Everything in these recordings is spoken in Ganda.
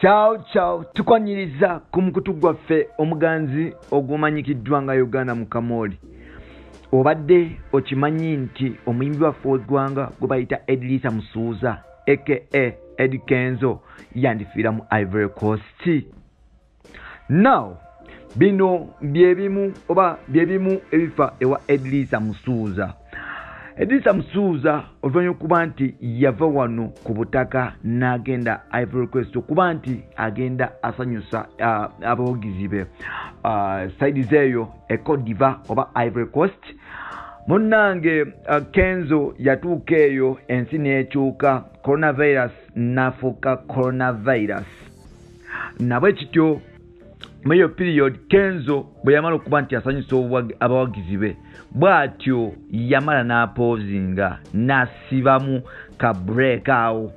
Ciao ciao, tukwaniriza ku mukutu gwaffe omuganzi ogumanyikiddwa nga Uganda mu Kamoli. Obadde okimanyi nti omuyimbi waffe w'eggwanga gwe bayita Edrisa Musuuza aka Eddy Kenzo yandifiira mu Ivory Coast. Now bino byebimu oba byebimu ebifa ewa Edrisa Musuuza. Edrisa Musuuza oluvannyuma okuba nti yava wano ku butaka n'agenda Ivory Coast okuba nti agenda asanyusa abawagizi be saidi zeeyo e Cote d'Ivoire oba Ivory Coast. Munnange Kenzo yatuuka eyo ensi n'ekyuka, coronavirus n'afuuka coronavirus. Nabwe kityo mu period Kenzo bwe yamala okuba nti asanyusa abawagizi be, bw'atyo yamala n'apoozinga n'asibamu ka break awo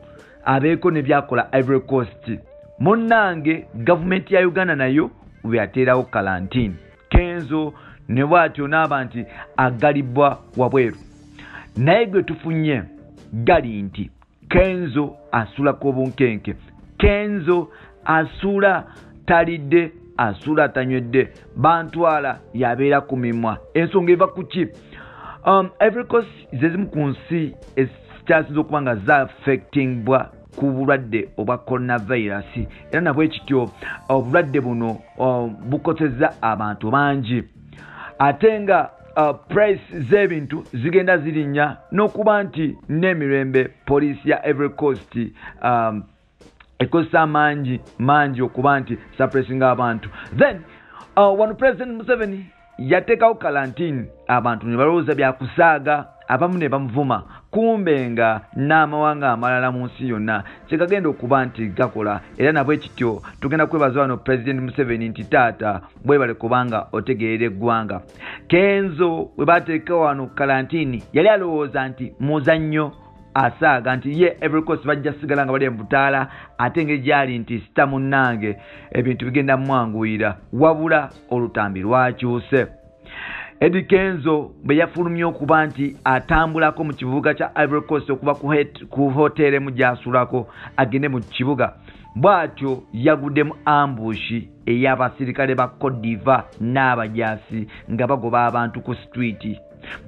abeeko ne byakola Ivory Coast. Munnange gavumenti ya Uganda nayo bwe yateerawo quarantine, Kenzo ne bw'atyo n'aba nti agalibwa wabweru. Naye gwe tufunye gali nti Kenzo asulako obunkenke, Kenzo asula talidde, asula tanywedde, bantwala yabeera ku mimwa. Ensonga eva ku ki? Ivory Coast ze zimu ku nsi ezikyasinze okuba nga zaaffectingibwa ku bulwadde obwa coronavirus, era nabwe kityo obulwadde buno bukosezza abantu bangi, ate nga price z'ebintu zigenda zirinnya n'okuba nti n'emirembe poliisi ya Ivory Coast ekozesa mangi mangi okuba nti suppressing abantu. Then wano President Museveni yateekawo quarantine, abantu ne balowooza byakusaaga, abamu ne bamuvuma, kumbe nga n'amawanga amalala mu nsi yonna kyekagenda okuba nti gakola. Era nabwe kityo tugenda kwebaza wano President Museveni nti taata bwebale kubanga otegeerera eggwanga. Kenzo bwe bateeka wano quarantine yali alowooza nti muzannyo, asaaga nti ye Ivory Coast bajja sigala nga bali mu butaala, ate engeri gyali nti sita munnange ebintu bigenda mwanguyira, wabula olutambi lwakyuse. Eddy Kenzo bwe yafulumye okuba nti atambulako mu kibuga kya Ivory Coast okuva ku hoteeri emu gy'asulako agende mu kibuga, bw'atyo yaguddemu ambush ey'abasirikale ba Cote d'Ivoire n'abajaasi nga bagoba abantu ku street.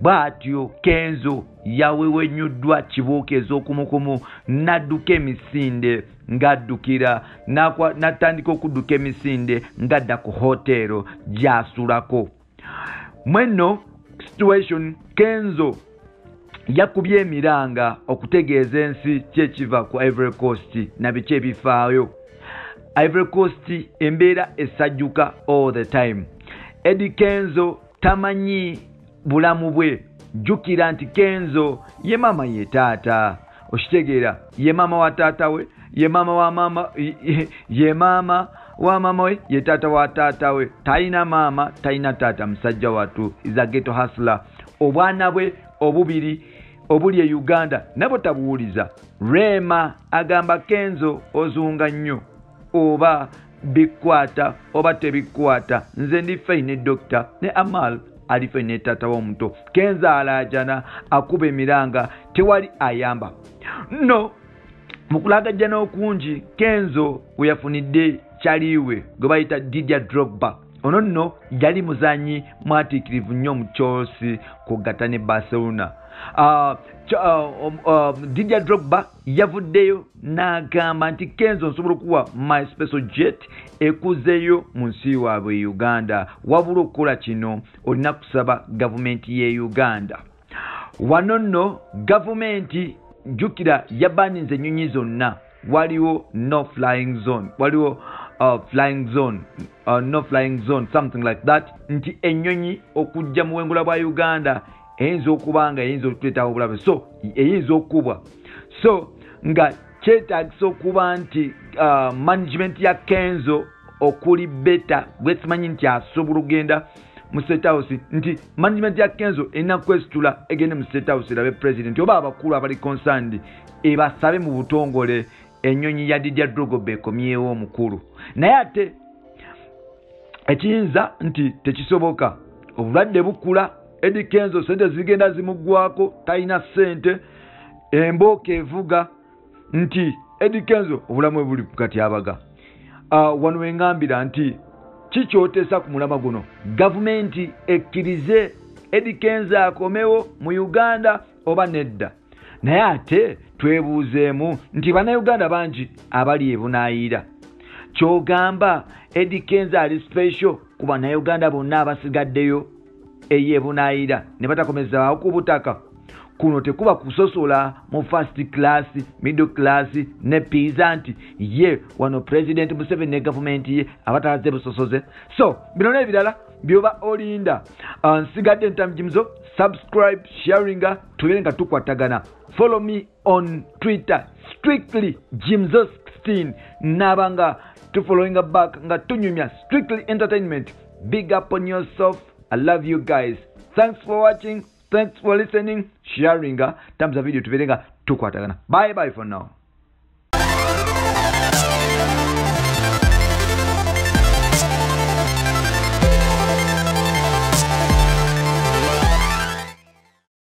Bw'atyo Kenzo yawewenyuddwa kibuuka ez'okumukumu n'adduka emisinde ng'addukira n'atandika okudduka emisinde ng'adda ku hoteero gy'asulako. Mwenno situation Kenzo yakubye emiranga okutegeeza ensi ki ekiva ku Ivory Coast na biki ebifaayo. Ivory Coast embeera esajjuka all the time. Eddy Kenzo tamanyi bulamu bwe. Jjukira nti Kenzo ye maama ye taata, okitegeera, ye maama wa taata we, ye maama wa maama, ye maama wa maama we, ye taata wa taata we. Talina maama, talina taata, musajja wattu is a ghetto hustler. Obwana bwe obubiri obuli e Uganda nabo tabuwuliza. Rema agamba Kenzo ozunga nnyo, oba bikwata oba tebikwata, nze ndi fine ne doctor ne Amal ali fine ne taata w'omuto. Kenzo alaajana, akuba emiranga, tewali ayamba. No mu kulagajjana okungi Kenzo we yafunidde kyaliwe gwe bayita Didier Drogba. Ono nno yali muzannyi mwatiikirivu nnyo mu Chelsea kugatta ne Barcelona. Didier Drogba yavuddeyo n'agamba nti Kenzo nsobola okuwa my special jet ekuzeeyo mu nsi waabwe Uganda, wabula okukola kino olina kusaba gavumenti ye Uganda. Wano nno gavumenti jjukira yabaninze ennyonyi zonna, waliwo no flying zone, waliwo flying zone, no flying zone, something like that, nti ennyonyi okujja mu bwengula bwa Uganda eyinza okuba nga eyinza okutuleetawo obulabe, so eyinza okukubwa. So nga kyetaagisa okuba nti management ya Kenzo okuli beta gwe simanyi nti asobola okugenda mu State House, nti management ya Kenzo erina kwesitula egende mu State House erabe president oba abakulu abali concerned ebasabe mu butongole ennyonyi ya Didier Drogba ekomyewo omukulu. Naye ate ekiyinza nti tekisoboka, obulwadde bukula, Eddy Kenzo sente zigenda zimuggwako, talina ssente, embooka evuga nti Eddy Kenzo obulamu bwe buli ku katyabaga. Wano wengambira nti kikyotesa ku mulama guno, gavumenti ekkirize Eddy Kenzo akomewo mu Uganda oba nedda. Naye ate twebuuzeemu nti bannayuganda bangi abali ebunaayira, kyogamba Eddy Kenzo ali special ku bannayuganda bonna abasigaddeyo eyebunaayira ne batakomezaawo ku butaka. Kuno tekuba kusosola mu first class, middle class ne peasant. Ye wano President Museveni ne gavumenti ye abatalaze busosoze. So bino n'ebirala byoba olinda. Nsigadde ntamujimizo, subscribe, sharinga, tubeere nga tukwatagana. Follow me on Twitter, Strictly Jimzo 16, nabanga tufollowinga back nga tunyumya Strictly Entertainment. Big up on yourself. I love you guys. Thanks for watching. Thanks for listening, sharing, thumbs up video tubeere nga tukwatagana. Bye bye for now.